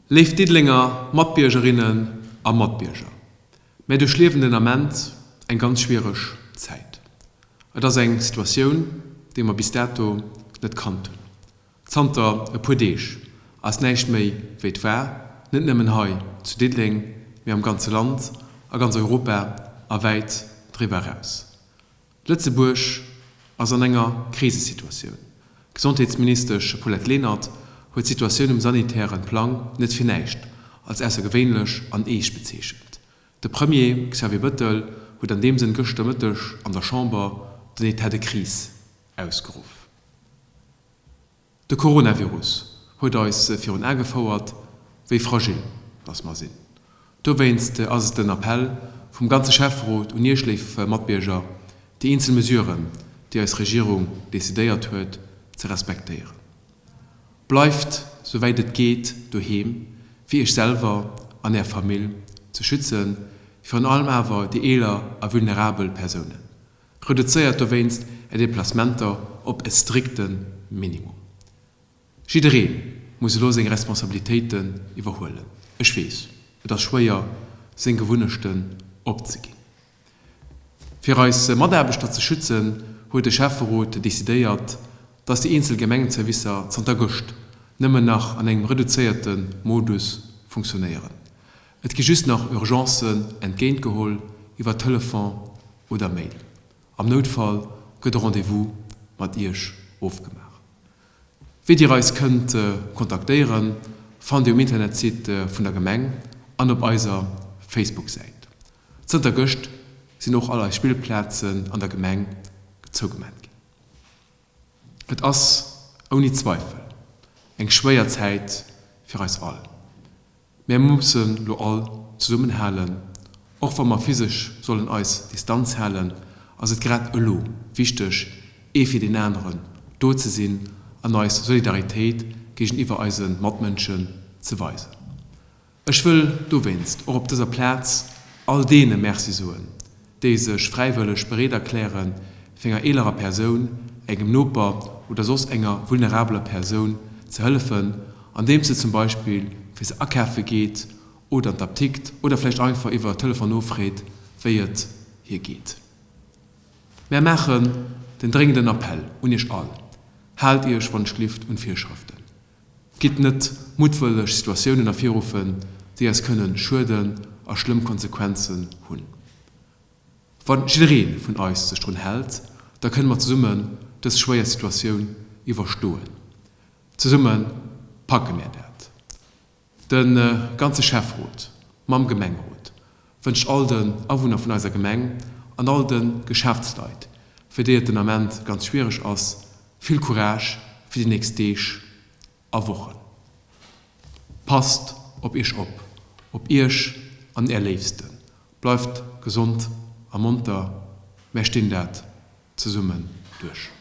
Léif Diddelenger Matbiergerinnen a Matbierger, mär duerchliewen den Ament eng ganz schwiereg Zäit. Et ass eng Situatioun, déi mer bis dato net kannt hunn. Zanter e puer Deeg ass näischt méi wéi et war, net nëmmen hei zu Diddeleng, mee am ganze Land, a ganz Europa a wäit driwwer eraus. Lëtzebuerg ass an enger Krisesituatioun. D'Gesondheetsministesch Paulette Lenert huet d'Situatioun um sanitäre Plang net fir näischt als aussergewéinlech an eescht bezeechent. De Premier Xavier Bëttel huet an deem Sënn gëschter Mëtteg an der Chamber den Etat de crise ausgeruff. De Coronavirus huet eis virun Ae gefouert, wéi fragil dass mer sinn. Dowéinst ass et den Appell vum ganze Schäfferot un Iech, léif Matbierger, déi eenzel Mesuren, déi eis Regierung decidéiert huet, ze respektéieren. Bleift souwäit et geet doheem, fir Iech selwer an Är Famill ze schützen, virun allem awer déi eeler a vulnerabel Persounen. Reduzéiert dowéinst Är Deplacementer op e strikte Minimum. Jidderee muss elo seng Responsabilitéiten iwwerhuelen. Ech weess, et ass schwéier, seng Gewunnechten opzeginn. Fir eis Mataarbechter ze schützen, huet de Schäfferot decidéiert, dass déi eenzel Gemengenservicer zanter gëscht nëmmen nach an engem reduzéierte Modus funktionéieren. Et gi just nach Urgencen entgéintgeholl iwwer Telefon oder Mail. Am Noutfall gëtt e Rendez-vous mat Iech ofgemaach. Wéi Dir eis kënnt kontaktéieren, fannt Dir um Internetsite vun der Gemeng an op eiser Facebook-Säit. Zënter gëscht sinn och all eis Spillplazen an der Gemeng zougemat ginn. Et ass ouni Zweifel eng schwéier Zäit fir eis all. Mär mussen lo all zesummenhalen. Och wa mer physesch sollen eis Distanz halen, ass et grad elo wichteg, ee fir deen aneren do ze sinn an eis Solidaritéit géigeniwwer eise Matmënschen ze weisen. Ech wëll dowéinst och op dëser Plaz all deene Merci soen, déi sech fräiwëlleg bereet erklären, fir enger eelerer Persoun, engem Noper oder soss enger vulnerabeler Persoun ze hëllefen, andeems se zum Beispill fir se akafe geet oder an d'Aptikt oder vläicht einfach iwwer Telefon nofreet, wéi et hir geet. Mär maachen den dréngenden Appell un Iech all, Haalt Iech wann ech glift un d'Virschrëften. Gitt net muttwëlleg Situatiounen ervirruffen, déi eis kënnen schueden a schlëmm Konsequenzen hunn. Wa jidderee vun eis sech drun hält, da kënne mer zesummen dës schwéier Situatioun iwwerstoen. Zesumme packe mär dat. De ganze Schäfferot mam Gemengerot wënscht all den Awunner vun eiser Gemeng an all de Geschäftsleit, fir déi et den Ament ganz schwiereg ass, vill Courage fir déi nächst Deeg a Wochen. Passt op Iech op, op Iech an Är Léifsten. Bleift gesond a monter, mär stinn dat zesummen duerch.